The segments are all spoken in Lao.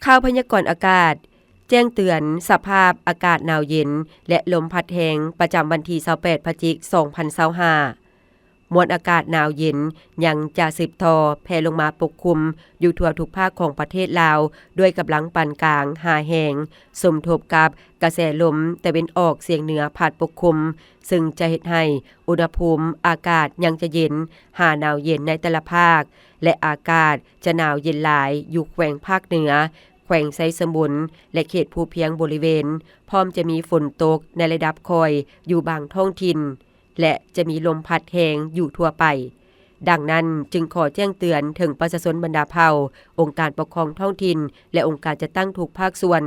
ຂ່າວພະຍາກອນອາກາດ ແຈ້ງເຕືອນສະພາບອາກາດໜາວເຢັນ ແລະ ລົມພັດແຮງ ປະຈຳວັນທີຊາວແປດ ພະຈິກ ສອງພັນຊາວຫ້າ. ມວນອາກາດໜາວເຢັນຍັງຈະສືບຕໍ່ແຜ່ລົງມາປົກຄຸມຢູ່ທົ່ວທຸກພາກຂອງປະເທດລາວ ດ້ວຍກຳລັງປານກາງຫາແຮງ, ສົມທົບກັບກະແສລົມຕາເວັນອອກສຽງເໜືອພັດປົກຄຸມ, ເຊິ່ງຈະເຮັດໃຫ້ອຸນຫະພູມອາກາດຍັງຈະເຢັນຫາໜາວເຢັນໃນແຕ່ລະພາກ ແລະ ອາກາດຈະໜາວເຢັນຫຼາຍຢູ່ແຂວງພາກເໜືອ, ແຂວງໄຊສົມບູນ ແລະ ເຂດພູພຽງບໍລິເວນ, ພ້ອມຈະມີຝົນຕົກໃນລະດັບຄ່ອຍຢູ່ບາງທ້ອງຖິ່ນ ແລະ ຈະມີລົມພັດແຮງຢູ່ທົ່ວໄປ. ດັ່ງນັ້ນ, ຈຶ່ງຂໍແຈ້ງເຕືອນເຖິງປະຊາຊົນບັນດາເຜົ່າ, ອົງການປົກຄອງທ້ອງຖິ່ນ ແລະ ອົງການຈັດຕັ້ງທຸກພາກສ່ວນ,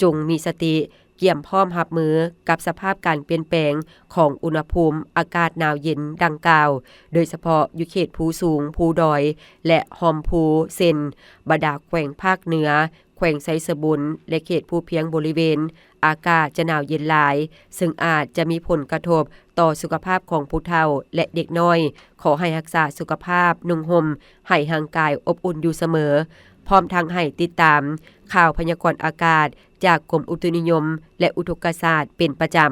ຈົ່ງມີສະຕິ ກຽມພ້ອມຮັບມືກັບສະພາບການປ່ຽນແປງຂອງອຸນຫະພູມອາກາດໜາວເຢັນດັ່ງກ່າວ, ໂດຍສະເພາະຢູ່ເຂດພູສູງ, ພູດອຍ ແລະ ຮ່ອມພູ ເຊັ່ນ ບັນດາແຂວງພາກເໜືອ, ແຂວງໄຊສົມບູນ ແລະ ເຂດພູພຽງບໍລິເວນ, ອາກາດຈະໜາວເຢັນຫຼາຍ, ເຊິ່ງອາດຈະມີຜົນກະທົບຕໍ່ສຸຂະພາບຂອງຜູ້ເຖົ້າ ແລະ ເດັກນ້ອຍ. ຂໍໃຫ້ຮັກສາສຸຂະພາບ, ນຸ່ງຫົ່ມໃຫ້ຮ່າງກາຍອົບອຸ່ນຢູ່ສະເໝີ, ພ້ອມທັງໃຫ້ຕິດຕາມຂ່າວພະຍາກອນອາກາດຈາກກົມອຸຕຸນິຍົມ ແລະ ອຸທົກກະສາດເປັນປະຈຳ.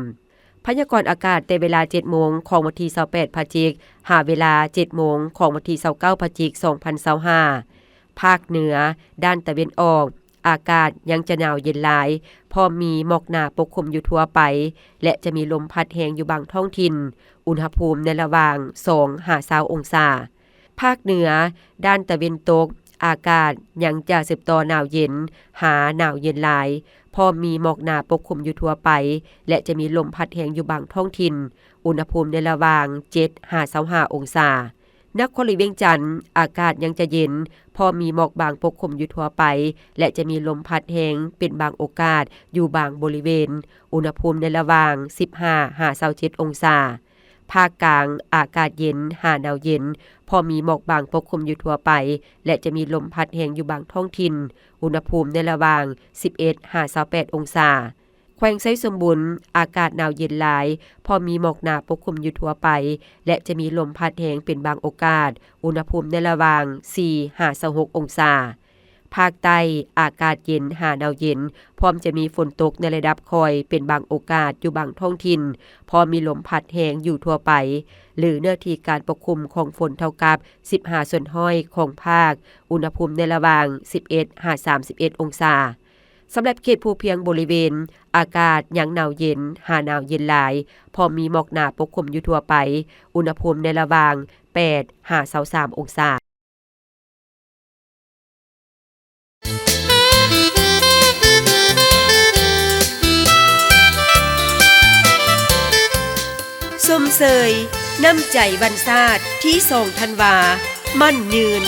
ພະຍາກອນອາກາດແຕ່ເວລາເຈັດໂມງຂອງວັນທີຊາວແປດ ພະຈິກ ຫາເວລາເຈັດໂມງຂອງວັນທີຊາວເກົ້າ ພະຈິກ ສອງພັນຊາວຫ້າ. ພາກເໜືອດ້ານຕາເວັນອອກ ອາກາດຍັງຈະໜາວເຢັນຫຼາຍ, ພ້ອມມີໝອກໜາປົກຄຸມຢູ່ທົ່ວໄປ ແລະ ຈະມີລົມພັດແຮງຢູ່ບາງທ້ອງຖິ່ນ, ອຸນຫະພູມໃນລະຫວ່າງສອງຫາຊາວອົງສາ. ພາກເໜືອດ້ານຕາເວັນຕົກ ອາກາດຍັງຈະສືບຕໍ່ໜາວເຢັນຫາໜາວເຢັນຫຼາຍ, ພ້ອມມີໝອກໜາປົກຄຸມຢູ່ທົ່ວໄປ ແລະ ຈະມີລົມພັດແຮງຢູ່ບາງທ້ອງຖິ່ນ, ອຸນຫະພູມໃນລະຫວ່າງເຈັດຫາຊາວຫ້າອົງສາ. ນະຄອນຫຼວງວຽງຈັນ ອາກາດຍັງຈະເຢັນ, ພ້ອມມີໝອກບາງປົກຄຸມຢູ່ທົ່ວໄປ ແລະ ຈະມີລົມພັດແຮງເປັນບາງໂອກາດຢູ່ບາງບໍລິເວນ, ອຸນຫະພູມໃນລະຫວ່າງສິບຫ້າຫາຊາວເຈັດອົງສາ. ພາກກາງ ອາກາດເຢັນຫາໜາວເຢັນ, ພໍມີໝອກບາງປົກຄຸມຢູ່ທົ່ວໄປ ແລະ ຈະມີລົມພັດແຮງຢູ່ບາງທ້ອງຖິ່ນ, ອຸນຫະພູມໃນລະຫວ່າງສິບເອັດຫາຊາວແປດອົງສາ. ແຂວງໄຊສົມບູນ ອາກາດໜາວເຢັນຫຼາຍ, ພໍມີໝອກໜາປົກຄຸມຢູ່ທົ່ວໄປ ແລະ ຈະມີລົມພັດແຮງເປັນບາງໂອກາດ, ອຸນຫະພູມໃນລະຫວ່າງສີ່ຫາຊາວຫົກອົງສາ. ພາກໃຕ້ ອາກາດເຢັນຫາໜາວເຢັນ, ພ້ອມຈະມີຝົນຕົກໃນລະດັບຄ່ອຍເປັນບາງໂອກາດຢູ່ບາງທ້ອງຖິ່ນ, ພໍມີລົມພັດແຮງຢູ່ທົ່ວໄປ ຫຼື ເນື້ອທີ່ການປົກຄຸມຂອງຝົນເທົ່າກັບສິບຫ້າສ່ວນຮ້ອຍຂອງພາກ, ອຸນຫະພູມໃນລະຫວ່າງສິບເອັດຫາສາມສິບເອັດອົງສາ. ສຳລັບເຂດພູພຽງບໍລິເວນ, ອາກາດຍັງໜາວເຢັນຫາໜາວເຢັນຫຼາຍ, ພໍມີໝອກໜາປົກຄຸມຢູ່ທົ່ວໄປ, ອຸນຫະພູມໃນລະຫວ່າງແປດຫາຊາວສາມອົງສາ. ຊົມເຊີຍນ້ຳໃຈວັນຊາດທີສອງທັນວາ ໝັ້ນຍືນ.